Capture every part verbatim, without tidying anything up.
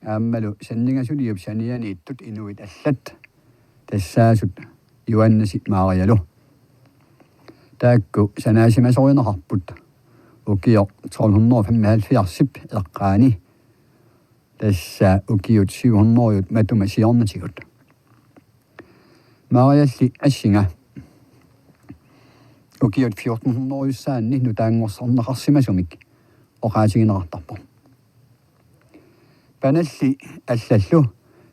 aammalu sanningasuliup sanianiittut inuit allat tassaasut Joannasi Marialu. Taakku sanaasimasorineqarput ukioq tolv hundrede og femoghalvfjerdsip eqqaani, tassa ukiut syv hundrede matuma siornatigut. Marialli assinga ukiut fjorten hundrede-saanni nutaanngorsarneqarsimasumik oqaatigineqartarpoq. Panalli allallu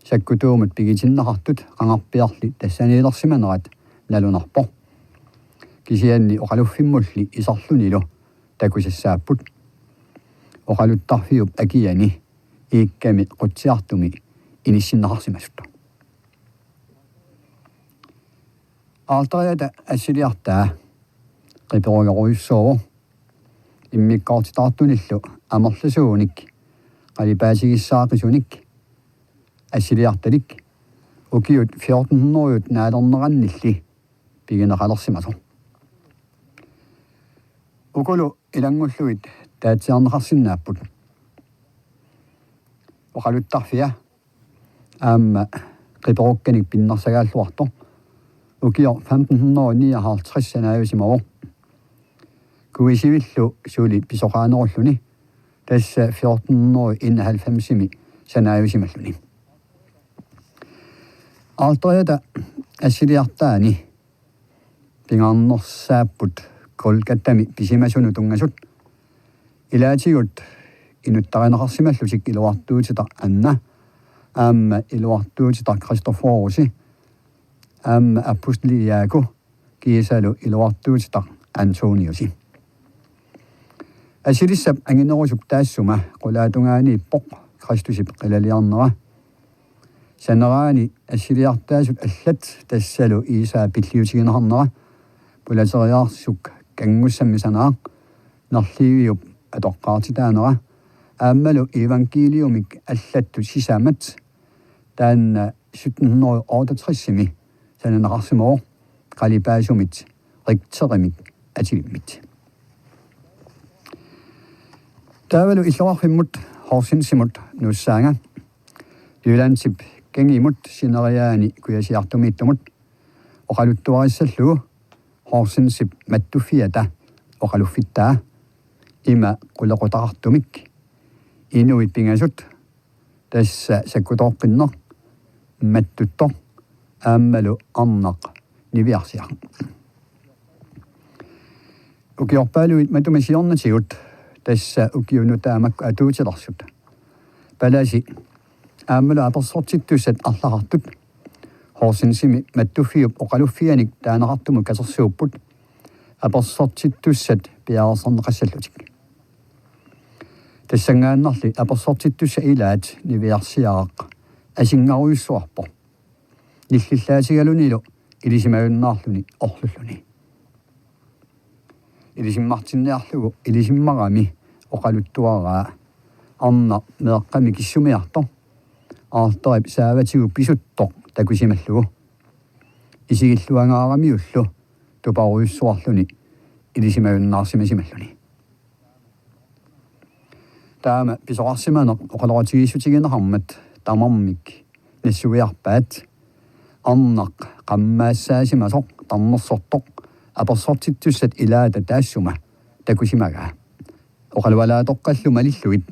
sakkutuumut pigitinneqartut qangarpiarli tassaniilersimanerat nalunarpoq. Kisianni oqaluffimmulli iserlunilu takusassaapput. Oqaluttarfiup akiani iikkami qutsiartumi inissinneqarsimasut. Aarleriata assiliartaa qiperorujussuuvoq immikkoortitaartunillu amerlasuunik qalipaatigissaaqisunik assiliartalik ukiut fjorten hundrede naalernerannilli pigineqalersimasoq. Ukulu ilanngullugit taatsiarneqarsinnaapput. Oqaluttarfia aamma qiperukkanik pinnersagaalluartoq ukioq femten hundrede nioghalvtreds sanaajusimavoq. Kuisivillu suli pisoqaanerulluni, tassa fjorten hundrede enoghalvfemsimi sanaajusimalluni. Aarleriata assiliartaani pingaarnersaapput Kolkatami pisimasunut tunngasut. Ilaatigut inuttarineqarsimallutik iluartuutitaq Anna aamma iluartuutitaq Kristoforusi aamma aposteli Jaaku kiisalu iluartuutitaq Antoniusi. Assilissap anginerusup taassuma qulaatungaaniippoq Kristusip qilaliarnera. Saneraani assiliartaasut allat tassalu Iisaa pilliutigineqarnera, pulateriaarsuk kanngussammi sanaaq, nerliviup atoqqaartitaanera aammalu iivangkiiliumik allattut sisamat, taanna sytten hundrede otteogtresimi sananeqarsimavoq qalipaasumit Richterimik atilimmit. Taavalu illoqarfimmut Horsensimut nuussaanga. Jyllandip kangimut sineriaani kujasiartumiittumut oqaluttuarissallugu Horsensip mattuffiata oqaluffittaa ima qulequtaqartumik: inuit pingasut, tassa sakkutooqqinneq, mattuttoq aammalu arnaq niviarsiaq. Ukiorpaaluit matuma siornatigut, tassa ukiut nutaat makku atuutilersut, palasi aammalu apersortittussat arlaqartut Horsensimi mattuffiup oqaluffianik taaneqartumut katersuupput apersortittussat piareersarneqassallutik. Tassanngaannarli apersortittussat ilaat niviarsiaraq asingarujussuarpoq, nillillaatigalunilu ilisimajunnaarluni orlulluni. Ilisimmartinniarlugu ilisimmarami oqaluttuaraa arnaq meeqqami kissumiartoq, aarlerip saavatigut pisuttoq takusimallugu, isigilluangaaramiullu tuparujussuarluni ilisimajunnaarsimasimalluni. Taama pisoqarsimaneq oqaloqatigiissutigineqarmat tamarmik nassuiarpaat: arnaq qammaassaasimasoq tarnersortoq apersortittussat ilaata taassuma takusimagaa. Oqalualaatoqqallu malillugit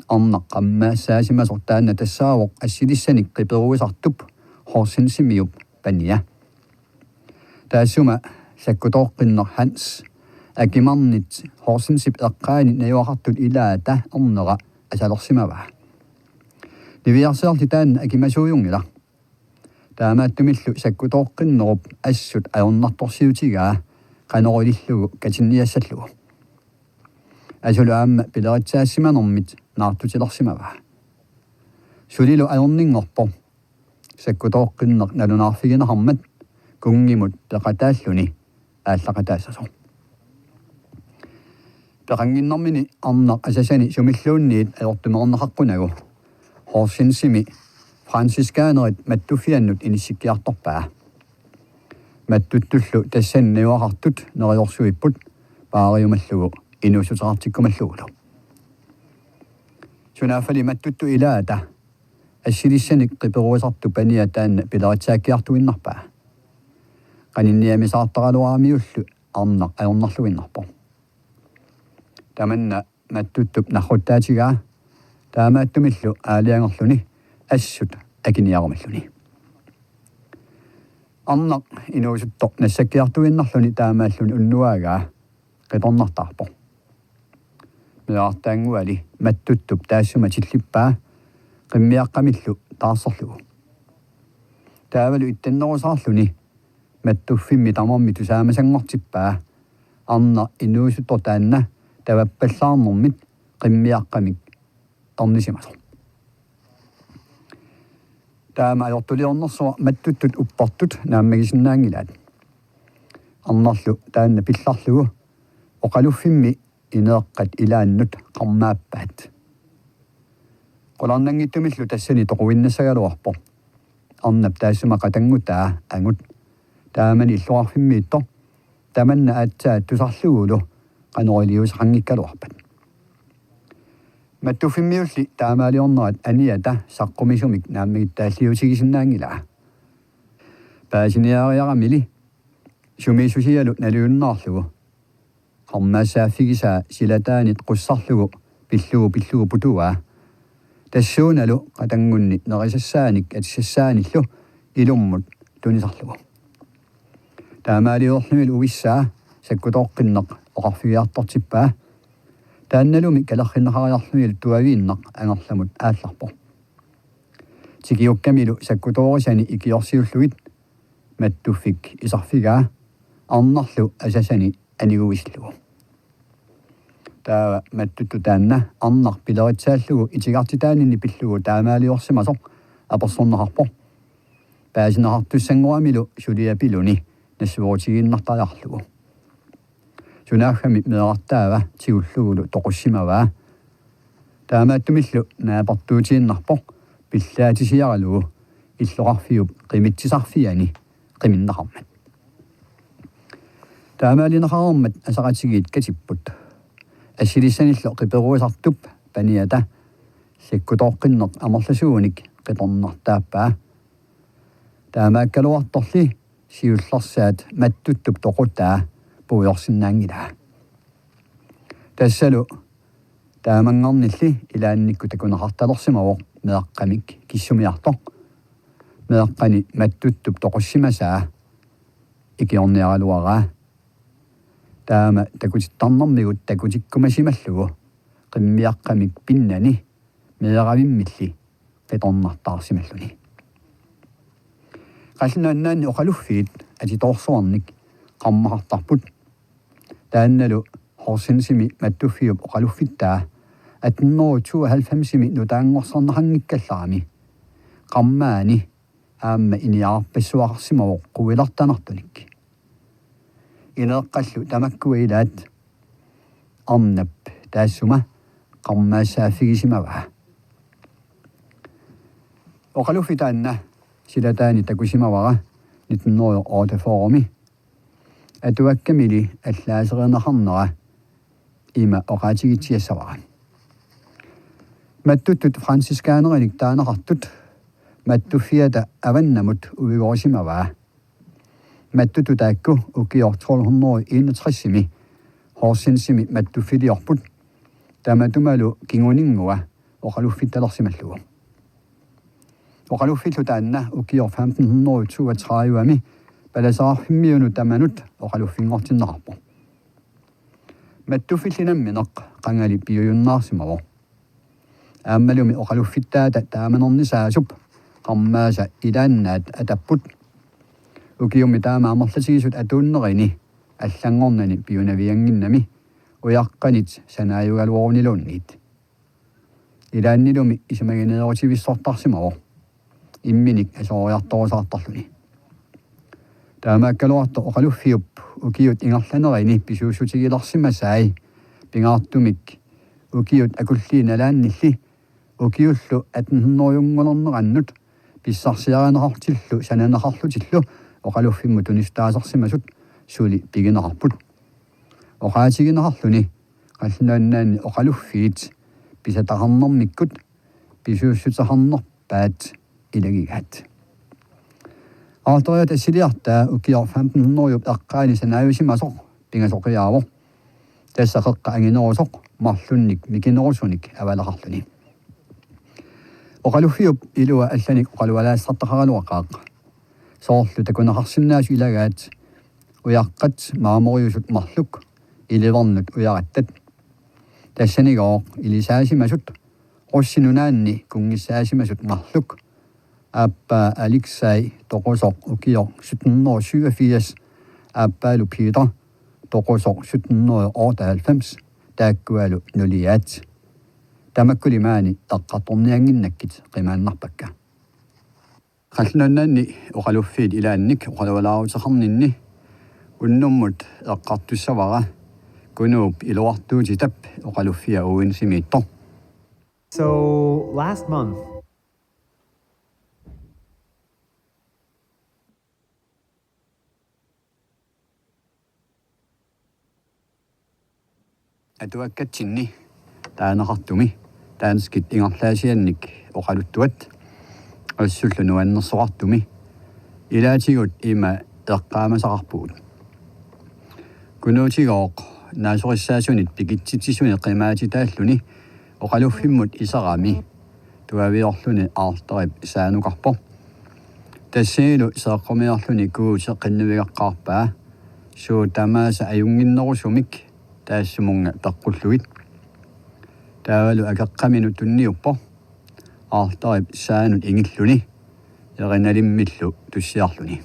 arnaq qammaassaasimasoq taanna tassaavoq assilissanik qiperuisartup Horsensimiup pania. Taassuma sakkutooqqinneq Hans akimarnit Horsensip eqqaani najugaqartut ilaata ernera asalersimavaa. Niviarsiarli taanna akimasuujunngilaq. Taamaattumillu sakkutooqqinnerup assut ajornartorsiutigaa qanoq ilillugu katinniassallugu. Asulu aamma pileritsaassimanermit naartutilersimavaa. Sulilu ajorninngorpoq sakkutooqqinneq nalunaarfigineqarmat kunngimut peqataalluni aallaqataassasoq. Peqannginnermini arnaq asasani sumilluunniit ajortumeerneqaqqunagu Horsensimi franciskanerit mattuffiannut inissikkiartorpaa. Mattuttullu tassani najugaqartut neriorsuipput paariumallugu inuussuteqartikkumallugulu. Sunaaffali mattuttut ilaata Assilissanik qiperuisartup pania taanna pileritsaakkiartuinnarpaa. Qaninniamisaartaraluaramiullu arnaq ajornarluinnarpoq. Tamanna mattuttup narruttaatigaa, taamaattumillu aalajangerluni assut akiniarumalluni. Arnaq inuusuttoq nassakkiartuinnarluni taamaalluni unnuaagaa qitornartaarpoq. Meerartaannguali mattuttup taassuma tillippaa qimmiaqqamillu taarserlugu. Taavalu ittannerusaarluni mattuffimmi tamarmi tusaamasanngortippaa arnaq inuusuttoq taanna tavappallaarnermit qimmiaqqamik tornisimasoq. Taama ajortuliornersuaq mattuttut uppertut naammagisinnaanngilaat. Arnarlu taanna pillarlugu oqaluffimmi ineeqqat ilaannut qarmaappaat. Qularnanngitsumillu tassani toquinnassagaluarpoq. Arnap taassuma qatanngutaa angut. Taamani illoqarfimmiittoq tamanna aatsaat tusarlugulu qanoq iliuuseqanngikkaluarpat. Mattuffimmiulli taamaaliornerat aniata saqqumisumik naammagittaalliutigisinnaanngilaa. Paasiniariaramili sumiissusialu nalujunnaarlugu qarmaassaaffigisaa silataanit qussarlugu pillugu pillugu putuaa. Tassuunalu qatanngunni nerisassaanik atisassaanillu ilummut tunisarlugu. Taamaaliorlunilu uissaa sakkutooqqinneq oqarfigiartortippaa. Taannalumi kalerrinneqariarlunilu tuaviinneq angerlamut aallarpoq. Tikiukkamilu sakkutoorisani ikiorsiullugit mattuffik isarfigaa arnarlu asasani aniguisillugu. Taava mattuttut taanna arnaq pileritsaallugu itigartitaaninni pillugu taamaaliorsimasoq apersorneqarpoq. Paasineqartussanngoramilu suliapiluni nassuerutigiinnartariarlugu. Sunaaffami meerartaava tigullugulu toqussimavaa. Taamaattumillu naapertuutiinnarpoq pillaatisiaralugu illoqarfiup qimitsisarfiani qiminneqarmat. Taamaalineqareermat asaqatigiit katipput. Assilissanillu qiperuisartup paniata sakkutooqqinneq amerlasuunik qitornartaappaa. Taamaakkaluartorli siullersaat mattuttup toqutaa puiorsinnaanngilaa. Tassalu taamanngarnilli ilaannikkut takuneqartalersimavoq meeqqamik kissumiartoq. Meeqqani mattuttup toqussimasaa ikiorniaraluaraa. Taama takutittarnermigut takutikkumasimallugu qimmiaqqamik pinnani meeravimmilli qitornartaarsimalluni. Qallunaat Nunaanni oqaluffiit atitoorsuarnik qarmaqartarput. Taannalu Horsensimi mattuffiup oqaluffittaa atten hundrede tooghalvfemsimi nutaanngorsarneqanngikkallarami qarmaani aamma iniarpassuaqarsimavoq quilertanartunik. Ineeqqallu tamakkua ilaat arnap taassuma qarmaassaaffigisimavaa. Oqaluffi taanna silataani takusimavara nitten hundrede og otteogfyrre-mi. Atuakkamili allaaserineqarnera ima oqaatigitsiassavara. Mattuttut franciskaanerinik taaneqartut mattuffiata avannamut uigorisimavaa. Mattuttut taakku ukioq tolv hundrede enogtres-imi Horsensimi mattuffiliorput. Tamatumalu kinguninngua oqaluffittalersimallugu. Oqaluffillu taanna ukioq femten hundrede toogtredive-mi palaseqarfimmiunut tamanut oqaluffinngortinneqarpoq. Mattuffilli nammineq qangali piujunnaarsimavoq. Aammalumi oqaluffittaata taamanernisaasup qarmaasa ilaannaat atapput. Ukiummi taama amerlatigisut atuunnerini allanngornani piunaviannginnami ujaqqanit sanaajugaluaruniluunniit. Ilaannilumi isumagineerutivissortarsimavoq imminik asooriartorusaartarluni. Taamaakkaluartoq oqaluffiup ukiut ingerlanerini pisuussutigilersimasai pingaartumik ukiut akulliit nalaannilli ukiullu atten hundrede-ngulernerannut pissarsiarineqartillu sananeqarlutillu oqaluffimmut tunissutaasarsimasut suli pigineqarput. Oqaatigineqarluni Qallunaat Nunaanni oqaluffiit pisataqarnermikkut pisuussuteqarnerput aappaat ilagigaat. Arlteriata assiliartaa ukioq femten hundrede eqqaani sanaajusimasoq pingasoqiaavoq. Tassa qeqqa anginerusoq marlunnik mikinerusunik avalaqarluni. Oqaluffiup ilua allanik oqalualaassartaqaraluaqaaq. Soorlu takuneqarsinnaasut ilagaat ujaqqat maamoriusut marluk ilivernut ujarattat. Tassanigooq ilisaasimasut Russia nunaanni kunngissaasimasut marluk, aappaa Alexei toqusoq ukioq sytten hundrede syvogfirs, aappaalu Peter toqusoq sytten hundrede otteoghalvfems, taakkualu nuliaat. Tamakkuli maani eqqartorniannginnakkit qimaannarpakka. Qallunaat Nunaanni oqaluffiit ilaannik oqalualaaruteqarninni unnummut eqqartussavara Kunuup iluartuutitap oqaluffia Owensimit. So last month, atuakkatsinni taaneqartumi danskit ingerlaasiannik oqaluttuat assullu nuannersoqartumi ilaatigut ima eqqaamasaqarpugut. Kunuutigooq naasorissaasunit pikitsitsisuni qimaatitaalluni oqaluffimmut iserami tuaviorluni Arlterip saanukarpoq. Tassanilu seeqqumiorluni Guuti qinnuigeqqaarpaa suut tamaasa ajunnginnerusumik taassumunnga peqqullugit. Taavalu akeqqaminut tunniuppoq Arlterip saanut ingilluni erinalimmillu tussiarluni.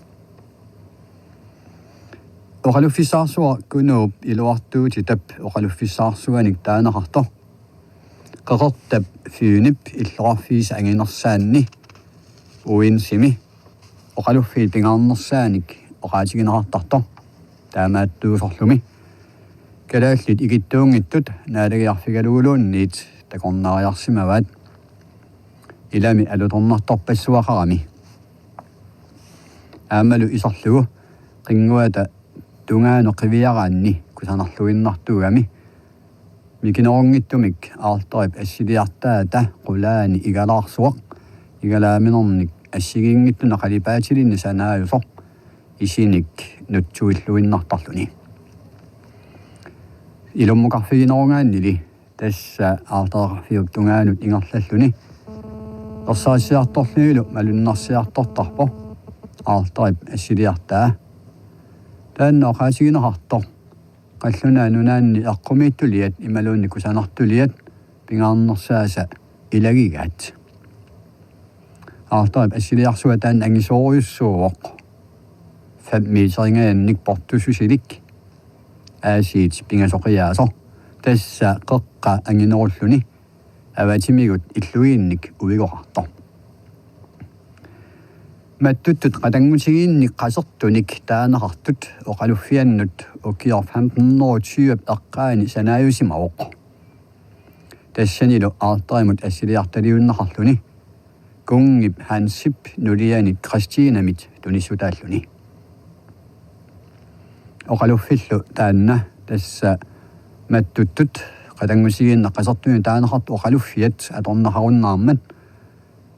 Oqaluffissaarsuaq Kunuup iluartuutitap oqaluffissaarsuanik taaneqartoq. Qeqertap Fynip illoqarfiisa anginersaanni Owensimi oqaluffiit pingaarnersaanik oqaatigineqartartoq taamaattuusorlumi. Kalaallit ikittuunngitsut naalagiarfigaluguluunniit takornariarsimavaat. Ilami alutornartorpassuaqarami. Aammalu iserlugu qinnguata tungaanut qiviaraanni kusanarluinnartuugami. Mikinerunngitsumik Arlterip assiliartaata qulaani igalaarsuaq igalaaminernik assigiinngitsunik qalipaatilinnik sanaajusoq isinik nutsuilluinnartarluni. Ilummukarfiginerugaannili tassa Arltereqarfiup tungaanut ingerlalluni ersarissiartorlunilu malunnarsiartortarpoq Arlterip assiliartaa. Taanna oqaatigineqartoq Qallunaat Nunaanni eqqumiitsuliat imaluunniit kusanartuliat pingaarnersaasa ilagigaat. Arlterip assiliarsua taanna angisoorujussuuvoq. Fem meteringajannik portussusilik aasiit pingasoqiaasoq. Tassa qeqqa anginerulluni avatimigut illugiinnik uigoqartoq. Mattuttut qatanngutigiinnik qasertunik taaneqartut oqaluffiannut ukioq femten hundrede tyve eqqaani sanaajusimavoq. Tassanilu Arlterimut assiliartaliunneqarluni kunngip Hansip nulianit Kristinamit tunissutaalluni. Oqaluffillu taanna tassa mattuttut qatanngutigiinnik qasertunik taaneqartut oqaluffiat atorneqarunnaarmat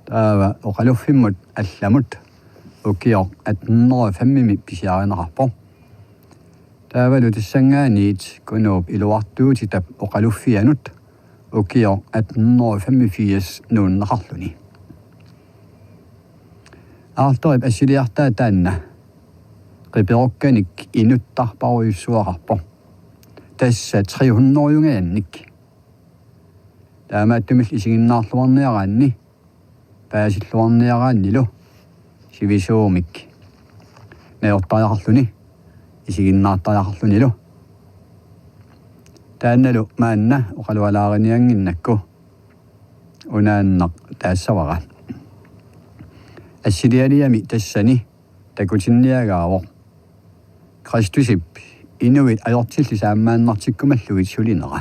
taava oqaluffimmut allamut ukioq atten hundrede femimi pisiarineqarpoq. Taavalu tassanngaanniit Kunuup iluartuutitap oqaluffianut ukioq atten hundrede femogfirs nuunneqarluni. Arlterip assiliartaa taanna qiperukkanik inuttarparujussuaqarpoq. Tassa tre hundredengajannik. Taamaattumillu isiginnaarluarniaraanni paasilluarniaraannilu sivisuumik najortariaqarluni isiginnaartariaqarlunilu. Taannalu maanna oqalualaariniannginnakku unaannaq taassavara. Assilialiami tassani takutinniagaavoq Kristusip inuit ajortillit saammaannartikkumallugit sulinera.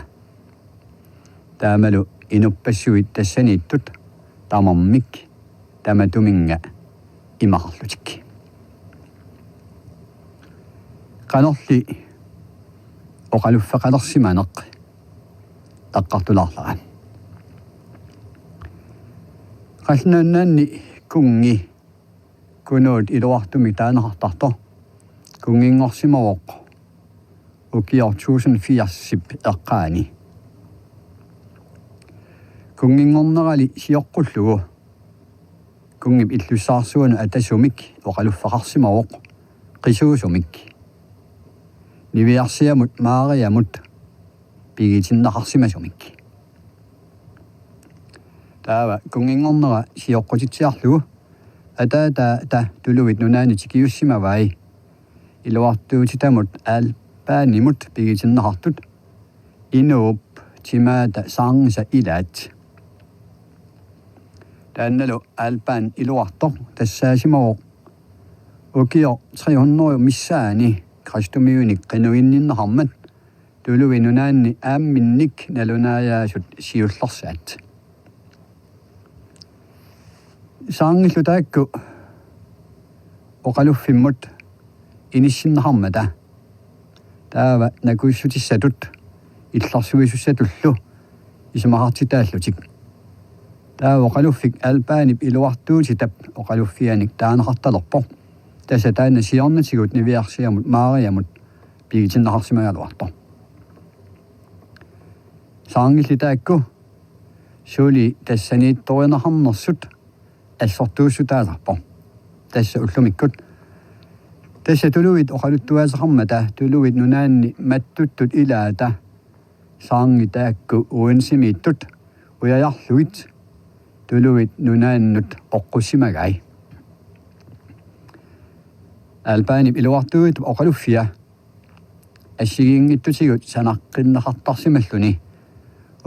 Taamalu inuppassuit tassaniittut tamarmik tamatuminnga imaqarlutik. Qanorli oqaluffeqalersimaneq eqqartulaarlara. Qallunaat Nunaanni kunngi Kunuut iluartumik taaneqartartoq kunnginngorsimavoq ukioq tusind firsip eqqaani. Kunnginngornerali sioqqullugu kunngip illussaarsuanut atasumik oqaluffeqarsimavoq qisuusumik niviarsiamut Maariamut pigitinneqarsimasumik. Taava kunnginngornera sioqqutitsiarlugu ataataata Tuluit Nunaanni tikiussimavai iluartuutitamut Albanimut pigitinneqartut inuup timaata saarngisaq ilaat. Taannalu Alban iluartoq tassaasimavoq ukioq tre hundrede missaani kristumiunik qinuinninneqarmat Tuluit Nunaanni aamminnik nalunaajaasut siullersaat. Saarngillu taakku oqaluffimmut inissinneqarmata taava nakuussutissatut illersuisussatullu isumaqartitaallutik. Taava oqaluffik Albanip iluartuutitap oqaluffianik taaneqartalerpoq. Tassa taanna siornatigut niviarsiamut Maariamut pigitinneqarsimagaluartoq. Saarngilli taakku suli tassaniittorineqarnersut assortuussutaasarpoq. Tassa ullumikkut. Tassa tuluit oqaluttuaaseqarmata Tuluit Nunaanni mattuttut ilaata saarngit taakku uansimiittut ujajarlugit Tuluit Nunaannut oqqussimagai. Albanip iluartuutitap oqaluffia assigiinngitsutigut sanaqqinneqartarsimalluni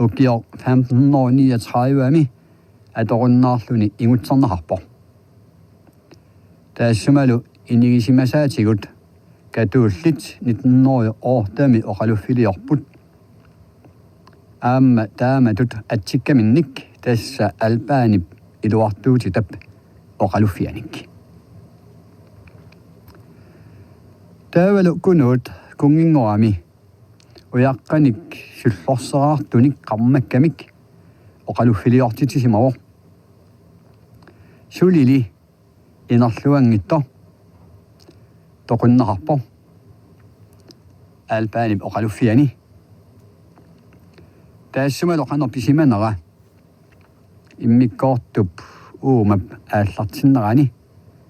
ukioq femten hundrede niogtredive-mi atorunnaarluni ingutserneqarpoq. Taassumalu inigisimasaatigut katuullit nitten hundrede og otte-mi oqaluffiliorput. Aamma taamatut atsikkaminnik tassa Albanip iluartuutitap oqaluffianik. Taavalu Kunuut kunnginngorami ujaqqanik sullorseraartunik qarmakkamik oqaluffiliortitsisimavoq. Sulili inerluanngitsoq toqunneqarpoq Albanip oqaluffiani. Taassumalu qanoq pisimanera immikkoortup uumap aallartinnerani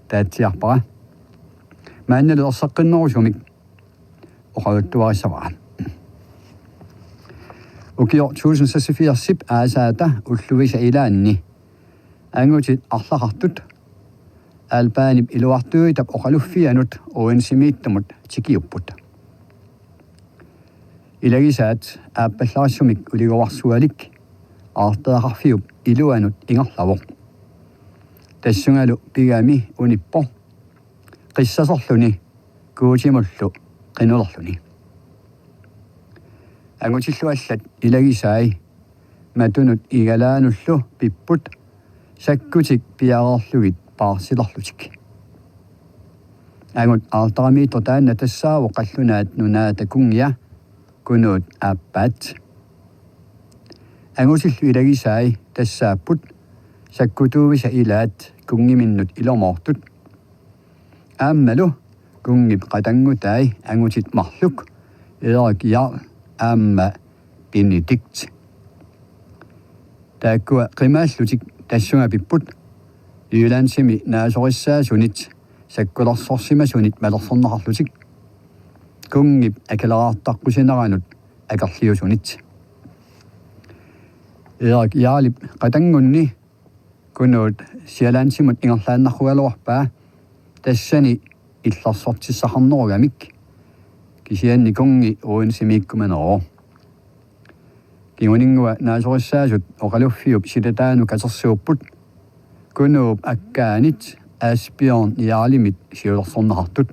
taatsiarpara. Maannalu erseqqinnerusumik oqaluttuarissavara. Ukioq tusind seksogfirsip aasaata ulluvisa ilaanni angutit arlaqartut Albanip iluartuutitap oqaluffianut uansimiittumut tikiupput. Ilagisaat aappallaarissumik uligoarsualik aarteaqarfiup iluanut ingerlavoq. Tassungalu pigami unippoq qissasorluni Guutimullu qinulerluni. Angutillu allat ilagisai matunut igalaanullu pipput sakkutik piareerlugit paarsilerlutik. Angut aartaramiittoq taanna tassaavoq Qallunaat Nunaata kunngia Kunuut aappaat. Angutillu ilagisai tassaapput sakkutuuvisa ilaat kunngiminnut ilumoortut. Aammalu kunngip qatanngutai angutit marluk Erik Jarl aamma Benedikt. Taakkua qimaallutik tassunga pipput Jyllandimi naasorissaasunit sakkulersorsimasunit malersorneqarlutik kunngip akaleraartaqqusineranut akerliusunit. Erik Jarlip qatanngunni Kunuut Sjællandimut ingerlaannarlugaluarpaa tassani illersortissaqarnerugamik kisianni kunngi uansimiikkumaneruvoq. Kinguninngua naasorissaasut oqaluffiup silataanut katersuupput Kunuup akkaanit Asbjørn Jarlimit siulersorneqartut.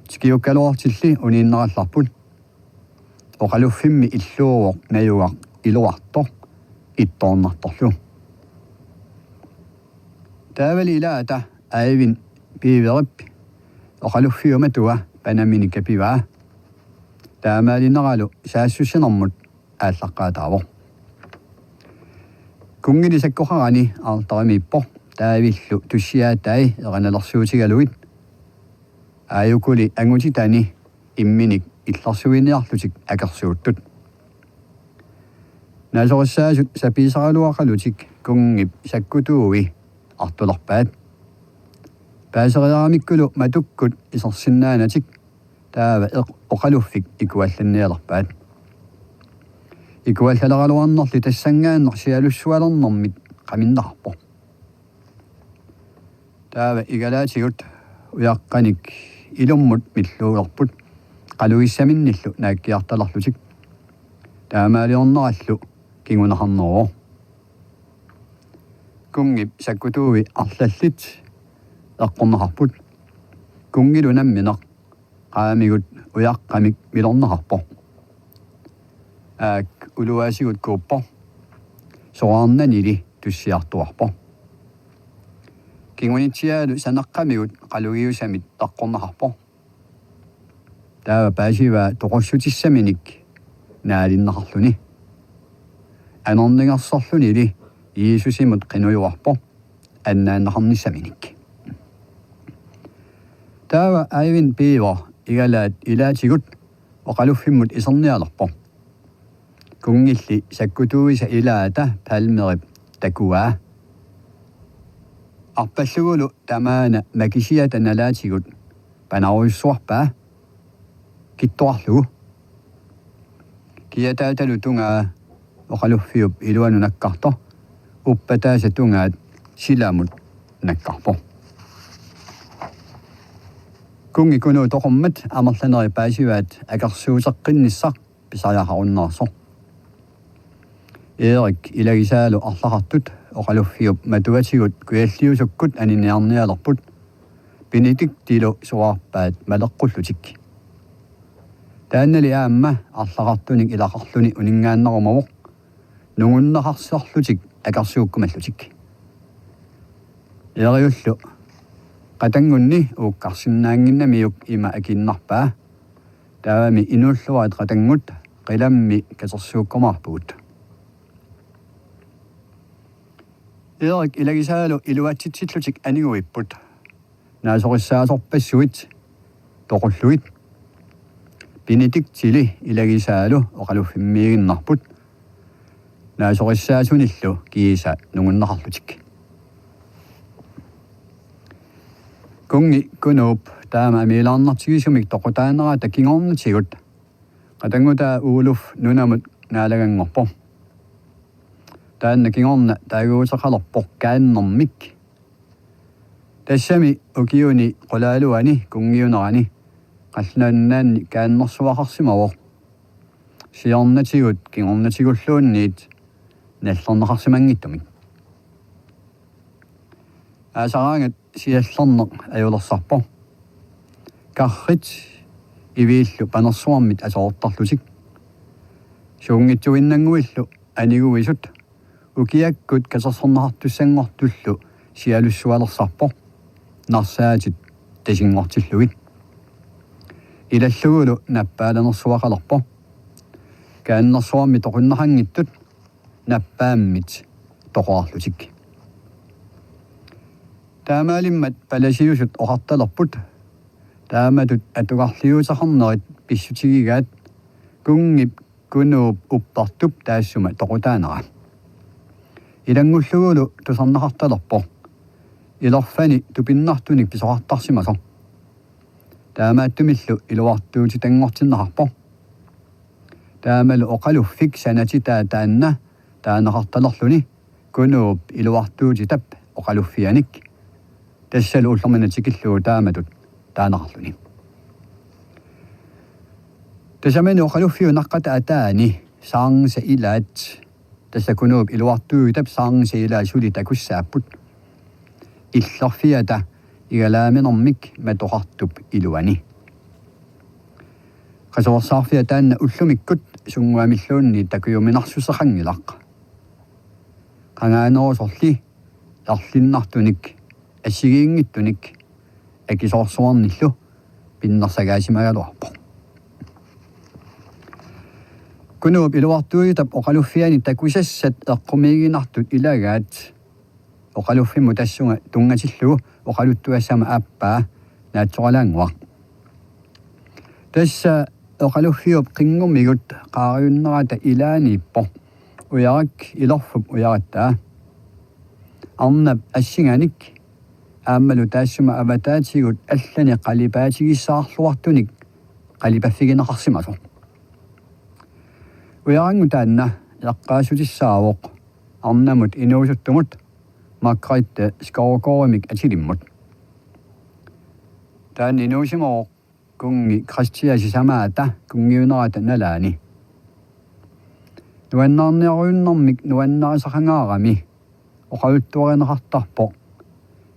Tikiukkaluartilli uniinnerallarput. Oqaluffimmi illuuvoq najugaq iluartoq ittoornartorlu. Taavali ilaata Eivind Piiverip oqaluffiup matua panamini kapivaa. Taamaalineralu saassussinermut aallaqqaataavoq. Kunngili sakkoqarani altarimiippoq Daavillu tussiaatai erinalersuutigalugit. Aajukuli angutitani imminik illersuiniarlutik akersuuttut. Naasorissaasut sapiisaraluaqalutik kunngip sakkutuui artulerpaat. Paaseriaramikkulu matukkut isersinnaanatik taava eq-, oqaluffik ikuallannialerpaat. Ikuallaleraluarnerli tassanngaannaq sialussualernermit qaminneqarpoq. Taava igalaatigut ujaqqanik ilummut milluulerput qalugissaminnillu naakkiartalerlutik. Taamaaliornerallu kinguneqarneruvoq. Kunngip sakkutuui arlallit eqqorneqarput. Kunngilu nammineq qaamigut ujaqqamik milorneqarpoq. Aak uluaasigut kuuppoq. Soraarnanili tussiartuarpoq. Kingunitsiaalu saneqqamigut qalugiusamit eqqorneqarpoq. Taava paasivaa toqussutissaminik naalinneqarluni. Anorningersorlunili Jiisusimut qinujuarpoq annaanneqarnissaminik. Taava Eivind Beever igalaat ilaatigut oqaluffimmut isernialerpoq. Kunngilli sakkutuuisa ilaata Palmerip takuaa. Arpallugulu tamaana makisiata nalaatigut panarujussuarpaa kittorlugu. Kiataatalu tungaa oqaluffiup iluanut nakkartoq, uppataasa tungaat silamut nakkarpoq. Kunngi Kunuup toqummat amerlanerit paasivaat akersuuteqqinnissaq pisariaqarunnaarsoq. Erik ilagisaalu arlaqartut oqaluffiup matuatigut Kujalliusukkut aniniarnialerput, Benediktilu suaarpaat maleqqullutik. Taannali aamma arlaqartunik ilaqarluni uninngaannarumavoq nungunneqarsiorlutik akersuukkumallutik. Eriullu qatanngunni uukkarsinnaannginnamiuk ima akiinnarpaa. Taavami inuulluarit qatanngut qilammi katersuukkumaarpugut. Erik ilagisaalu iluatsitsillutik aniguipput. Naasorissaasorpassuit toqullugit. Benediktili ilagisaalu oqaluffimmiiginnarput. Naasorissaasunillu kiisa nungunneqarlutik. Kunngi Kunuup taama amiilaarnartigisumik toqutaanerata kingornatigut qatanngutaa Uluf nunamut naalaganngorpoq. Taanna kingorna taaguuteqalerpoq Kaannermik. Tassami ukiuni qulaaluani kunngiunerani qallunaat nunaanni kaannersuaqarsimavoq. Siornatigut kingornatigulluunniit nallerneqarsimanngitsumik. Aasaraangat siallerneq ajulersarpoq. Karrit iviillu panersuarmit aserortarlutik. Suunngitsuinnannguillu aniguisut ukiakkut katersorneqartussanngortullu sialussualersarpoq narsaatit tasinngortillugit. Ilallugulu nappaalanersuaqalerpoq. Kaannersuarmi toqunneqanngitsut nappaammit toqorlutik. Taamaalimmat palasiusut oqartalerput taamatut atugarliuuteqarnerit pissutigigaat Kunngip Kunuup uppertup taassuma toqutaanera. Ilanngullugulu tusarneqartalerpoq ilorfani tupinnartunik pisoqartarsimasoq. Taamaattumillu iluartuutitanngortinneqarpoq. Taamalu oqaluffik sanatitaa taanna taaneqartalerluni Kunuup iluartuutitap oqaluffianik. Tassalu ullormina tikillugu taamatut taaneqarluni. Tasamani oqaluffiup naqqata ataani saarngisaa ilaat, tassa Kunuup iluartuutitap saarngisaa ilaat suli takussaapput. Illerfiata igalaaminermik matoqartup iluani. Qasuersaarfia taanna ullumikkut sunnguamilluunniit takujuminarsuseqanngilaq. Qangaanerusorli erlinnartunik assigiinngitsunik akisoorsuarnillu pinnersagaasimagaluarpoq. Kunuup iluartuujutap oqaluffiani takusassat eqqumiiginartut ilagaat oqaluffimmut tassunga tunngatillugu oqaluttuassama aappaa naatsoralaannguaq. Tassa oqaluffiup qinngumigut qaariunnerata ilaaniippoq Ujarak Ilorfup ujarattaa. Arnap assinganik aammalu taassuma avataatigut allani qalipaatigissaarluartunik qalipaffigineqarsimasoq. Ujaranngooq taanna eqqaassutissaavoq arnamut inuusuttumut Margrethe Skovgaardimik atilimmut. Taanna inuusimavoq kunngi Christian sisamaata kunngiunerata nalaani. Nuannaarniarujunnermik nuannarisaqangaarami oqaluttuarineqartarpoq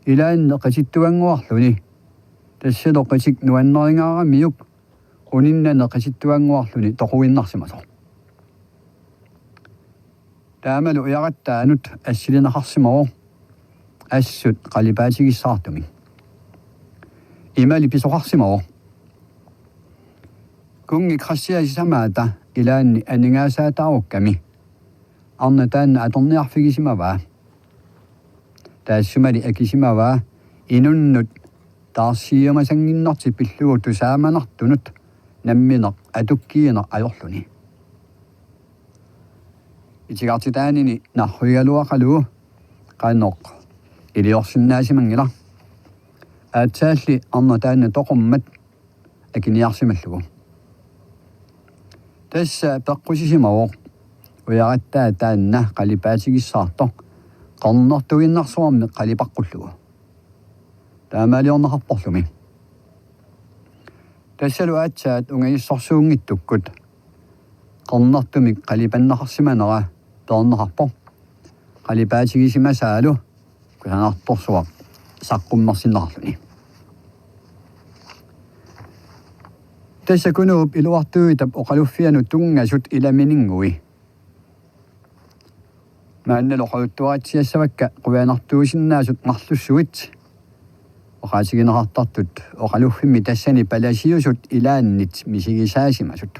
ilaanni qitittuannguarluni, tassalu qitik nuannaringaaramiuk uninnani qitittuannguarluni toquinnarsimasoq. Taamalu ujarattaanut assilineqarsimavoq assut qalipaatigissaartumik. Imali pisoqarsimavoq: Kunngi Christian sisamaata ilaanni aningaasaataarukkami arnaq taanna atorniarfigisimavaa. Taassumali akisimavaa inunnut taarsiiumasannginnertik pillugu tusaamanartunut nammineq atukkiineq ajorluni. Itigartitaanini narruigaluaqalugu qanoq iliorsinnaasimanngilaq. Aatsaalli arnaq taanna toqummat akiniarsimallugu. Tassa peqqusisimavoq ujarattaa taanna qalipaatigissaartoq qernertuinnarsuarmik qalipaqqullugu. Taamaaliorneqarporlumi. Tassalu aatsaat ungajussorsuunngitsukkut qernertumik qalipanneqarsimanera peerneqarpoq qalipaatigisimasaalu kusanartorsuaq saqqummersinneqarluni. Tassa Kunuup iluartuujutap oqaluffianut tunngasut ilamininngui. Maannalu oqaluttuaritsiassavakka qujanartuusinnaasut marlussuit oqaatigineqartartut oqaluffimmi tassani palasiusut ilaannit misigisaasimasut.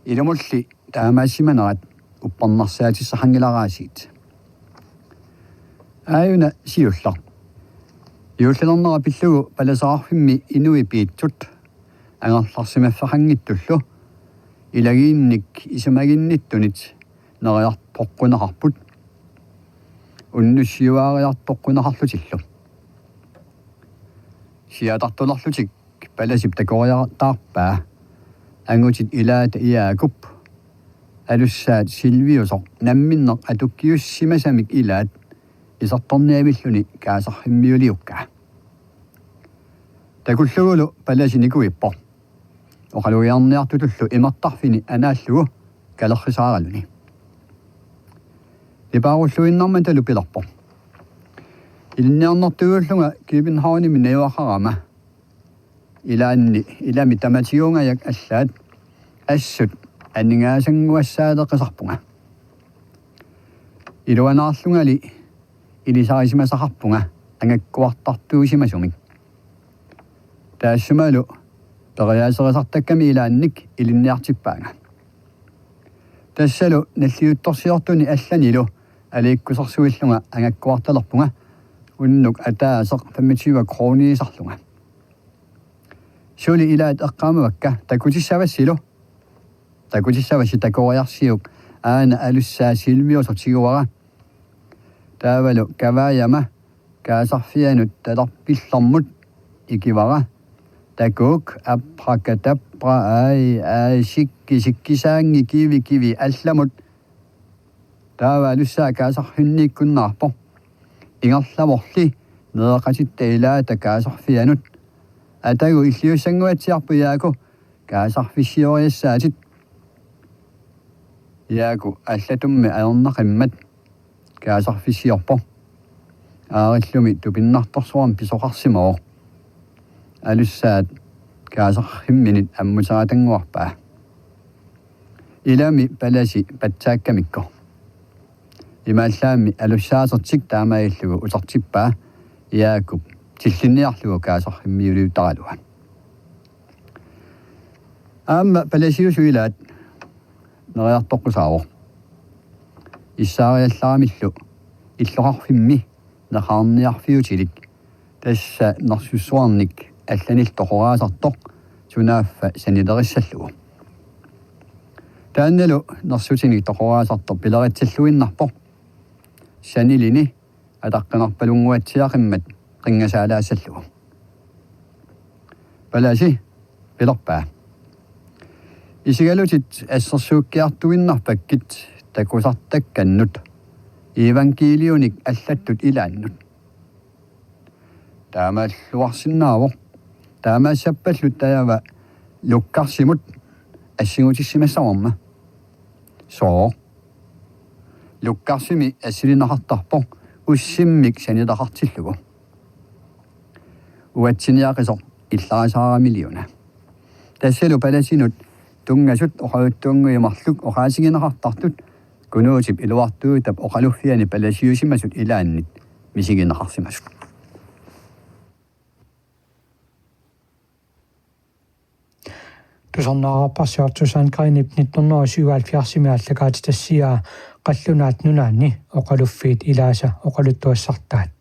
Ilumulli taamaassimanerat uppernarsaatissaanngilaraasiit. Aajuna siulleq. Juullilernera pillugu palaseqarfimmi inuit piitsut angerlarsimaffeqanngitsullu ilagiinnik isumaginnittunit neriartoqquneqarput. Unnussiuaariartoqquneqarlutillu. Siatartulerlutik palasip takoriartaarpaa angutit ilaata Jaakup alussaat Silviusoq namminneq atukkiussimasamik ilaat isertorniamilluni kaasarfimmiuliukkaa. Takullugulu palasi nikuippoq oqalugiarniartutullu imertarfini anaallugu kalerrisaaraluni. Nipaarulluinnarmatalu pilerpoq: Ilinniarnertuullunga Københavnimi najugaqarama ilaanni ilami tamatiguungajak allaat assut aningaasannguassaaleqisarpunga. Iluanaarlungali ilisarisimasaqarpunga angakkuartartuusimasumik. Taassumalu periaaserisartakkami ilaannik ilinniartippaanga. Tassalu nalliuttorsiortuni allanilu aliikkusersuillunga angakkuartalerpunga unnuk ataaseq femogtyve kroniisarlunga. Suli ilaat eqqaamavakka: Takutissavassilu. Takutissavassi takoriarsiuk, aana alussaa Silviusoq tiguara. Taavalu kavaajama kaasarfianut talerpillermut ikivara: Takuuk, abrakadabra, ai, ai, sikki, sikkisaanngi, kivi, kivi, allamut. Taava alussaa kaasarfinniikkunnaarpoq. Ingerlavorli nereqatitta ilaata kaasarfianut: Atagu, illiussannguatsiarput Jaaku, kaasarfissioriassaatit. Jaaku allattummi ajornaqimmat kaasarfissiorpoq. Aarillumi tupinnartorsuarmik pisoqarsimavoq. Alussaat kaasarfimminit ammuteratanguarpaa. Ilami palasi patsaakkamikku. Imaallaammi alussaasertik taamaalillugu utertippaa Jaakup tillinniarlugu kaasarfimmiuliuttaralugu. Aamma palasiusut ilaat neriartoqqusaavoq. Issaariallaramillu illoqarfimmi neqarniarfiutilik tassa nersussuarnik allanillu toqoraasartoq sunaaffa sanilerissallugu. Taannalu nersutinik toqoraasartoq pileritsalluinnarpoq sanilini ataqqinarpalunnguatsiaqimmat qinngasaalaassallugu. Palasi pilerpaa: Isigalutit assersuukkiartuinnarpakkit takusartakkannut iivangkiiliunik allattut ilaannut. Taamaalluarsinnaavoq. Taamaassappallu taava Lukkarsimut assingutissimassavarma. Sooq? Lukkarsimi assilineqartarpoq ussimmik sanileqartillugu. Uatsiniaqisoq illarisaaramiuna. Tassalu palasinut tunngasut oqaluttunnguit marluk oqaatigineqartartut Kunuutip Iluartuutap oqaluffiani palasiusimasut ilaannit misigineqarsimasut. Tusarnaarparsi Otto Sandgreenip nitten hundrede og syvoghalvfjerdsimi aallakaatitassiaa Qallunaat Nunaanni oqaluffiit ilaasa oqaluttuassartaat.